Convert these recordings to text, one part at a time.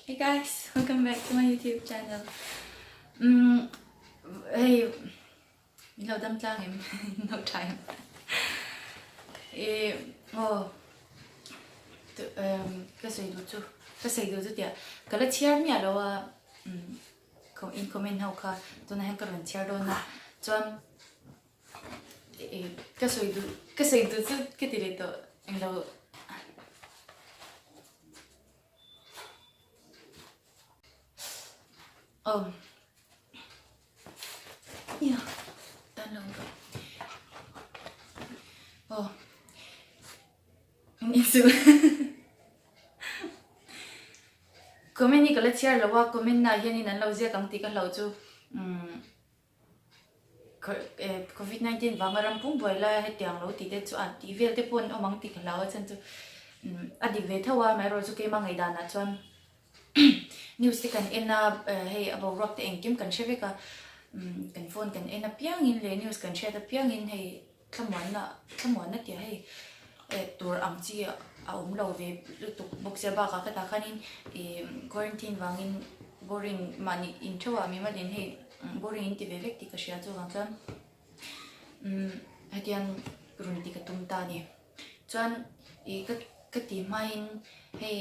Hey guys, welcome back to my YouTube channel. Um, hei, min lo dam tlang em, no time. E, oh, um, ka sawi duh chu, ka sawi duh chu tia, ka la chhiar miah lo a, um, in comment ho kha, tunah hian ka rawn chhiar dawn a, chuan Ka sawi duh ka sawi duh chu ka ti leh tawh englo aw nia tan lo aw min insuh comment hi ka la chhiar lo a comment na hianin an lo ziak ang tih ka hlauh chu umm. Covid 19 vanga ram pum buai laia hetiang lo tih te chu a tih vel te pawh an awm ang tih ka hlau a chhan chu a dik ve tho a amaherawhchu chu keimah ngaihdanah chuan news te kan en a hei a boruak te engkim kan hre vek a kan phone kan en apiangin leh news kan hriat apiangin hei Thlamuanna thlamuanna tia hei eh tur ang chi a awm lo ve lutuk bawk sia bakah ka tah khanin ih quarantine vangin boring mahni in theuh ah mimal in hei boring in ti ve vek tih ka hria chuvang chuan umm hetiang rawn ti ka tum ta a ni chuan ih ka ka ti hmain hei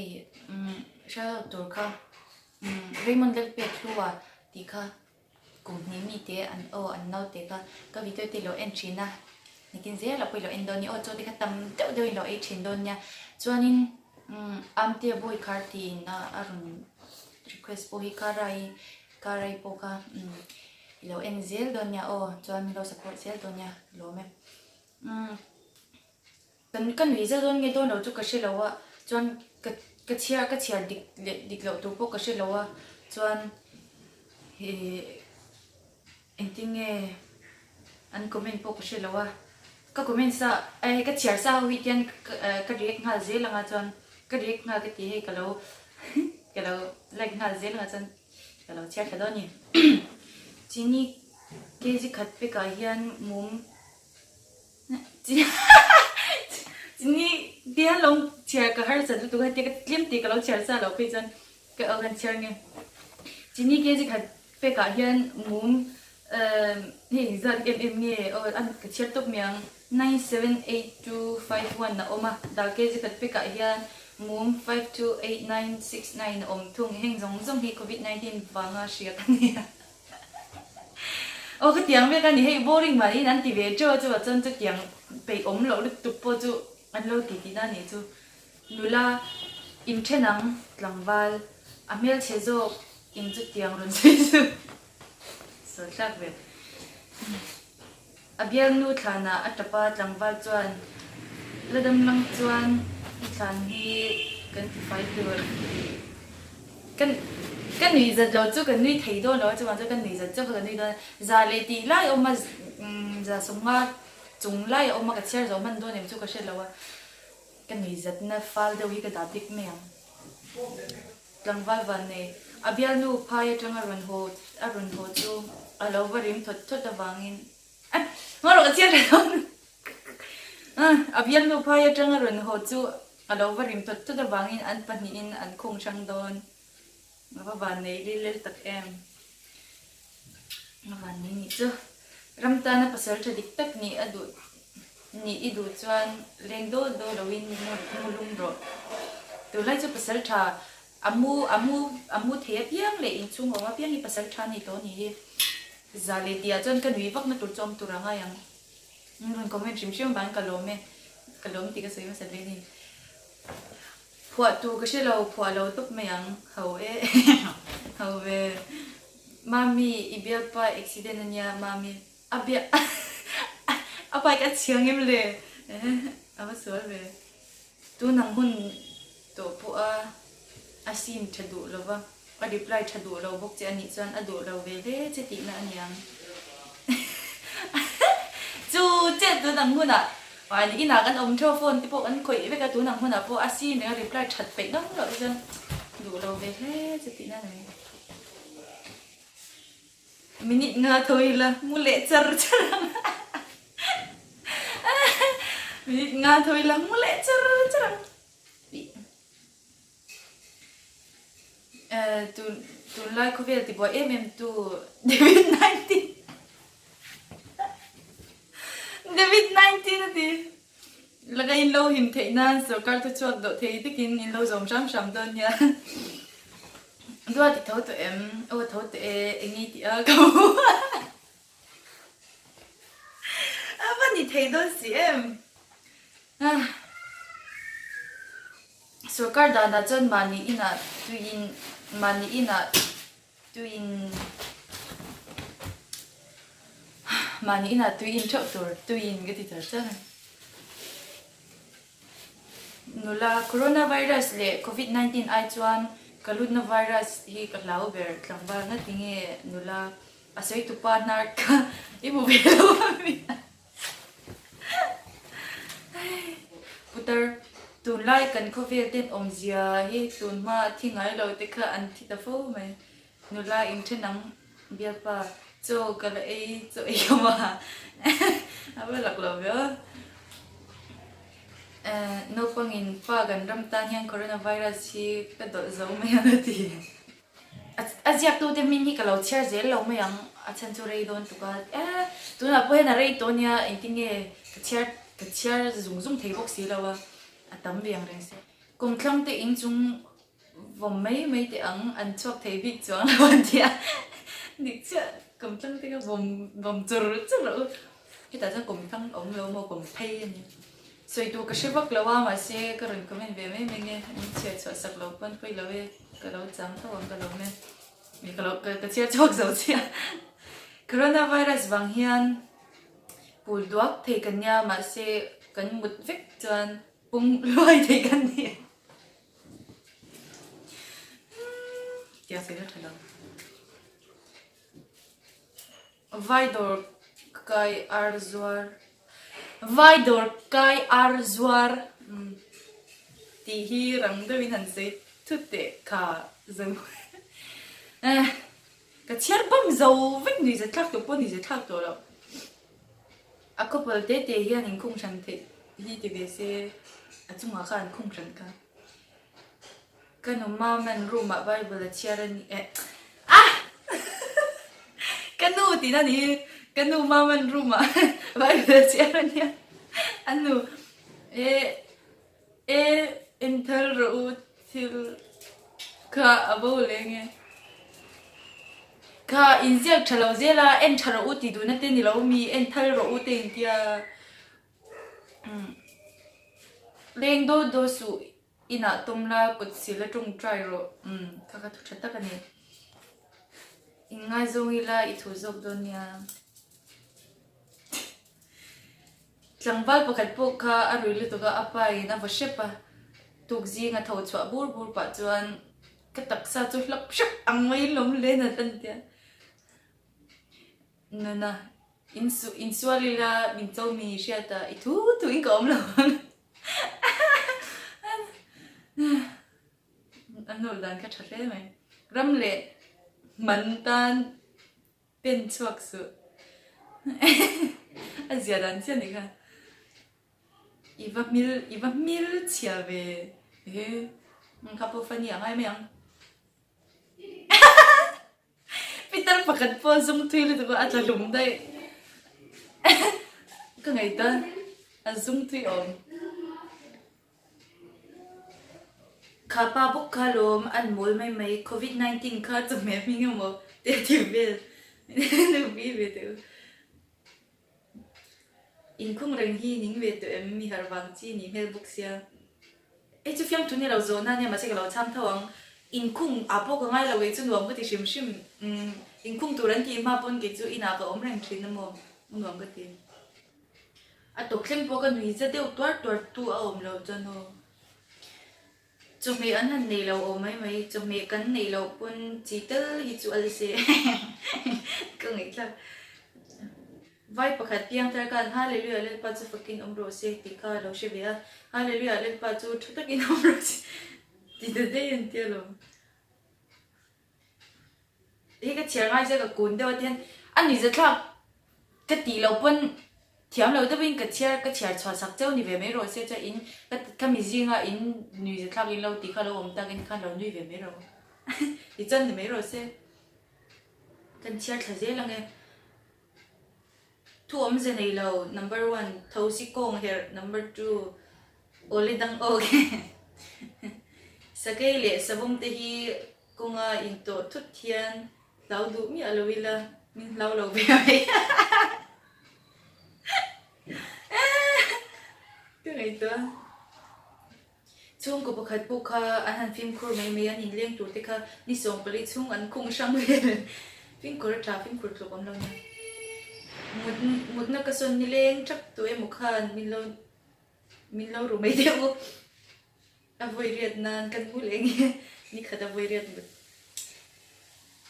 umm hriat loh tur kha umm Raymond Lalpek hlua tih kha. Kum hnih mi te an aw an naute kha ka video te ilo en thin a, nikin zel a pawh ilo en dawn nia aw chaw te kha tam deuh deuh in lo ei thin dawn nia chuanin umm Amtea bawi khar tiin a a rawn request pawh hi Karai Karai pawh kha umm ilo en zel dawn nia aw chuan min lo support zel dawn nia lawm e umm. Kan ka nui zet dawn nge dawn lo chu ka hre lo a, chuan ka ka chhiar ka chhiar dik leh dik loh tur pawh ka hre lo a, chuan ih engtin nge an comment pawh ka hre lo a, ka comment sa eh ka chhiar sa ho hi tian ka react nghal zel ang a chuan ka react nghal ka ti hei ka lo ka lo like nghal zel ang a chuan ka lo chhiar thla dawn a ni. Chini kg khat pekah hian mum. Chini tia lo chhiar ka harsat lutuk a tia ka tlem tih ka lo chhiar sa loh phei chuan ka aw kan chhiar nge. Chini kg khat pekah hian mum hei engzat em em nge aw a ka chhiar tawp mai ang 978251 a awm a dal kg khat pekah hian mum 528969 a awm thung heng zawng zawng hi covid 19 vanga hria ka nia. Aw ka tiang vek a ni hei boring mahni in an ti ve teuh a chuvah chuan chutiang peih awm loh lutuk pawh chu an lo ti tihna a nih chu. Nula inthen ang tlangval a hmelchhe zawk in chutiang rawn sawi chu sawi thlak ve. A bialnu thlanah a tap a, tlangval chuan la dam lang chuan i thlan hi kan ti fai tur kan ka nui zat lo chu ka nui thei dawn lo a chuvang chuan ka nui zat chauh kha ka nui dawn a, za leh tih lai a awm a za sawmnga chung lai a awm a ka chhiar zo hman dawn em chu ka hre lo a, ka nui zatna fal deuh hi ka dah bik mai ang. Tlangval van nei a bialnu phai atanga rawn haw a rawn haw chu a lo va rim thawt thawt avangin a ngaw rawh ka chiang reng dawn a bialnu phai atanga rawn haw chu a lo va rim thawt thawt avangin an pahnihin an khung hrang dawn a va van nei lil lel tak em a van nei nih chu ram tana pasal tha dik tak nih a duh Nih i duh chuan leng daw daw loin mu lum rawh. Tunlai chu pasal tha a mu a mu a mu thei apiang leh inchhung awm apiang hi pasal tha a ni tawh a nih hi. Za leh tihah chuan ka nui vakna tur chu awm tur a ngai ang. Min rawn comment hrim hrim avangin ka lawm e. Ka lawm tih ka sawi hmasa hle a ni. Phuah tur ka hre lo, phuah lo tawp mai ang. Ho e ho ve. Mami i bialpa accident a nia Mami. A bia a bike a chhiang em le? A va sual ve. Tun ang hun tawh pawh a a scene tha duh lo va, a reply tha duh lo bawk che a nih chuan a duh lo ve hle che tihna a niang. Chu che tun ang hunah mahni inah kan awm theuh a phone te pawh kan khawih vek a, tun ang hunah pawh a scene reng a reply that peih ngam loh te chuan duh lo ve hle che tihna a ni mai. Minute nga tho ila mu leh char char ang Minute nga tho ila mu leh char char ang. Tun tunlai khawvel tibuai em em tu David 19 David 19 a ti. Laka in lo him theih nan sorkar thu chhuak dawh thei takin in lo zawm hram hram dawn nia. Duat i tho tawh em? Aw tho tawh e, eng nge tih a ka hmu a. A va ni thei dawn si em? Sorkar danah chuan mahni inah tuiin mahni inah tuiin mahni inah tuiin theuh tur tuiin ka ti char char a. Nula coronavirus leh covid 19 ai chuan ka lutna virus hi ka hlau ber tlangval ngatinge nula a sawi tupa hnar kha i hmu ve lo a mi. Putar, tunlai kan khawvel ten awmzia hi tunhma thi ngai lo te kha an thi ta fo mai. Nula inthen ang bialpa chaw ka la ei chaw ei awm a, a va lak lo ve aw. Naupangin pa kan ram tan hian coronavirus hi ka dawlh zo mai ang a ti. A ziaktute hming hi ka lo chhiar zel lo mai ang, a chhan chu rei dawn tuk a, eh tunah pawh hian a rei tawh ania engtin nge ka chhiar ka chhiar zung zung thei bawk si lo a, a tam ve ang reng se. Kumthlang te inchung vawm mai mai teh ang an chhuak thei bik chuang lo an ti a, dik chiah kumthlang te kha vawm vawm chur chur rawh u, hetah chuan kumthlang a awm lo maw kum phei a ni. Sawi tur ka hre vak lo a mahse ka rawn comment ve mai mai nge min chhiar chhuah sak lo pawn pawi lo e ka lo chang tho ang ka lo me mi ka lo ka chhiar chhuak zo chiah coronavirus vang hian pul duak thei kan nia mahse kan mut vek chuan pung luai thei kan ni tia sawi na tha lo. Vai dawr kai ar zuar Vai dawr kai ar zuar tih hi rang deuhin han sawi thut teh kha zo ka chhiar bam zo vek nui za thlak tawh pawh nui za thlak tawh loh a couple te te hian inkhung hran theih hi ti ve se a chungah khan an khung hran kha. Ka nu Maman room ah Bible a chhiar a ni eh ah Ka nu tihna ni hi ka nu Maman room ah Bible a chhiar a nia a nu eh eh inthal rawh u thil kha a bo leng e kha inziak tha lo zel a en tha rawh u tih duhna te ni lo mi en thal rawh u te intia leng daw daw suh. Inah tum la, kut sil a tawngtai rawh. Umm, kha kha thu tha tak a ni. Inngaizawng ila i thu zawk dawn nia. Tlangval pakhat pawh kha a rui lutuk a, a pa in a vaw hrep a. Tuk zing a tho chhuah bur bur pah chuan ka taksa chu hlap hrep ang maiin lawm hle nat a ni tia. Nuna, insual ila min cho mi hriat a, i thu thu in ka awm lo ang. A hnu dan kha tha hle mai. Ram leh man tan pen chhuak suh. A zia dan chiah ni kha. I va hmil i va hmil chhia ve he. Kha pawh funny a ngai mai ang. Pitar pakhat pawh zum thui lutuk a a tla hlum daih. Ka ngaihtuah a zum thui awm. Kha pa bawk kha lawm an mawl mai mai covid 19 kha chawhmeh hming emaw te a ti vel nupi ve teh u. Inkhung reng hi ning ve tawh em mi harh vang chi nih hmel bawk sia. Hei chu fiamthu ni lo zawhna ania mahse ka lo chhang tho ang. Inkhung ah pawh ka ngai lo kei chu nuam ka ti hrim hrim. Umm inkhung tur an tih hma pawn kei chu inah ka awm reng thin amaw nuam ka ti. A tawp thleng pawh ka nui za deuh tuar tuar tu a awm lo chuan aw. Chawhmeh an han nei lo aw mai mai, chawhmeh kan neih loh pawn chi tal hi chu a la se ka ngaihthlak. Vai pakhat piangthar khan Hallelujah Lalpa chu fakin awm rawh se tih kha a lo hre ve a, Hallelujah Lalpa chu tha takin awm rawh se ti ta daih an tia lo. Hei ka chhiar ngai che ka kun deuh a tihian a ni zathlak ka tih loh pawn thiam lo deuhin ka chhiar ka chhiar chhuah sak cheu ni ve mai rawh se chuan in ka mi zinga in nui zathlak in lo tih kha lo awm takin khan lo nui ve mai rawh. Tichuan ni mai rawh se. Kan chhiar thla zel ang e. Thu awmze nei lo, number one, thosi kawng herh, number two, awle dang awk e. Sakei leh savawm te hi kawnga intawh thut hian hlau duh miah lo ila, min hlau lo ve mai. Ka ngaihtuah. Chhungkaw pakhat pawh kha an han fimkhur mai mai a, an inleng tur te kha ni 14 chhung an khung hrang vel. Fimkhur a tha, fimkhur tluk awm lo nia. Mut mutna ka sawn nileng thap tu emaw khan min lo min lo ru mai deuh u. A vawi riat nan kan mu leh nge ni khat a vawi riat mut.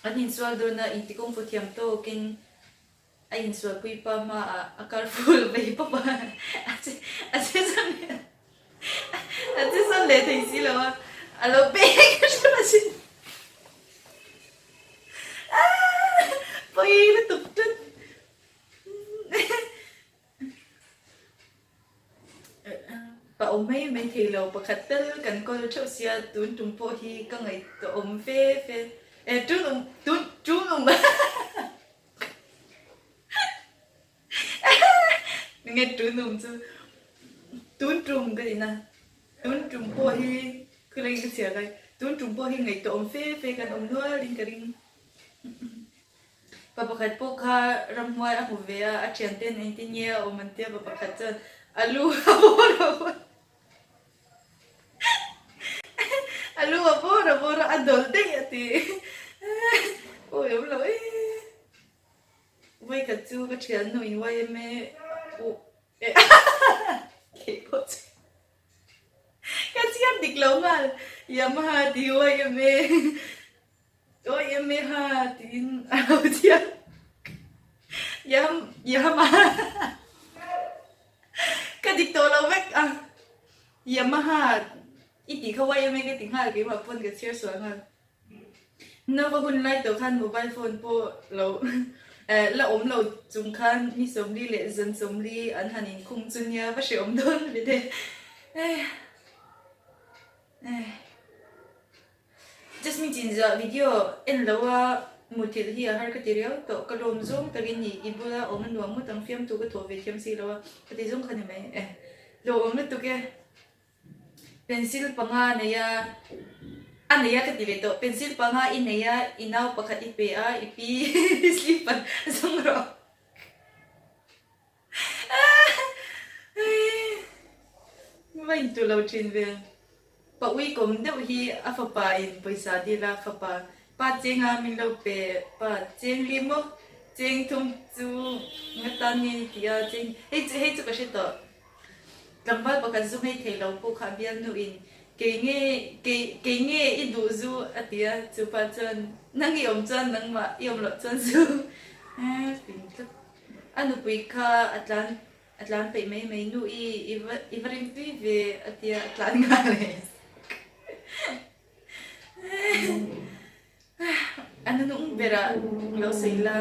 An insual dawn a, intikawng fu thiam tawkin A insualpui pa hmaah a kar full vei pawp a, a che a che sawn leh a che sawn leh thei si lo a, a lo pek a hre asin. Aaa pawi lutuk tlat. Pa awm mai mai thei lo pakhat tal kan kawl theuh sia tun tum pawh hi ka ngaihtuah awm fe fe e tun um tun tun um Nge tun um chu tun tum ka ti na tun tum pawh hi khawlai in ka chhiar lai tun tum pawh hi ngaihtuah awm fe fe kan awm nual in ka ring. Pa pakhat pawh kha ramhnuai a hmu ve a, a thianten engtin nge a awm an tia pa pakhat chuan a lu a bawr a bawr a lu a bawr a bawr a, a dawlh daih a ti awi awm lo e vawikhat chu ka thiannu in yma u kei pawh chu ka chhiat dik lo nghal Yamaha ti yma. Awi em e ha tiin a lo chiang Yam Yamaha ka dik tawh lo vek a Yamaha i tih kha YMA ka ti nghal keimah pawn ka chhiar sual nghal Nova hun lai tawh khan mobile phone pawh lo eh la awm lo chung khan ni 40 leh zan 40 an han inkhung chu nia va hre awm dawn ve te eh eh. Jasmine chinzah video en lo a muthilh hi a har ka ti riau tawh ka lawm zawng takin ni i bula awm a nuam ngawt ang fiamtu ka thawh ve thiam si lo a ka ti zawng kha ni mai e lawmawm lutuk e pencil panga nei a a nei a ka ti leh tawh pencil panga i nei a i nau pakhat i pe a i pi slipper zawng rawh. Va intu lo thin ve. Pa ui kawm deuh hi a fapa in pawisa dil a, fapa pa cheng a min lo pe, pa cheng li maw, cheng thum chu nga tan nge ni tih a cheng hei chu hei chu ka hre tawh. Tlangval pakhat zu ngei thei lo pawh kha a bialnu in kei nge kei kei nge i duh zu a ti a, chu pa chuan nang i awm chuan nangmah i awm loh chuan zu ping tlat. A nupui kha a tlan a tlan peih mai mai nu i i va i va rim tui ve a tia a tlan nghal e. A nunung berah lo sawi la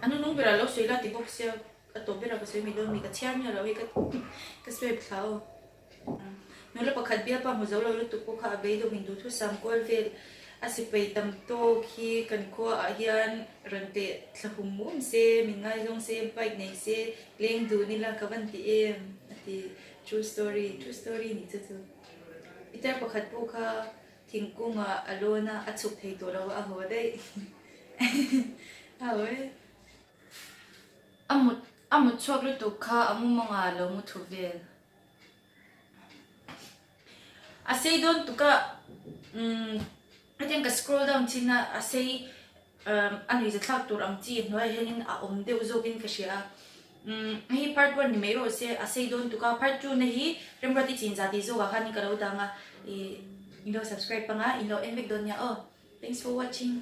a nunung berah lo sawi la ti bawk sia a tawp berah ka sawi mai dawn mi ka chhiar miah lo hei ka ka swipe thla aw. Nula pakhat bialpa hmu zo lo lutuk pawh kha a beidawng in duhthusam kual vel a sipai tam tawk hi kan khua ah hian rawn teh thla hum hum se, min ngaizawng se, bike nei se, leng dun ila ka van ti em a ti. True story, true story nih chu chu. Pitar pakhat pawh kha thingkung ah a lawn a, a chhuk thei tawh lo a, a haw daih. A haw e. A mut a mut chhuak lutuk kha a mumawngah a lo mu thu vel. A sei dawn tuk a umm hetiang ka scroll down chin a a sei umm a nuihza thlak tur ang chi hnuaiah hianin a awm deuh zawkin ka hria a umm hei hi part one ni mai rawh se a sei dawn tuk a part two na hi Remruati chinza tih zawkah khanin ka lo dang a ih in lo subscribe panga in lo en vek dawn nia aw thanks for watching.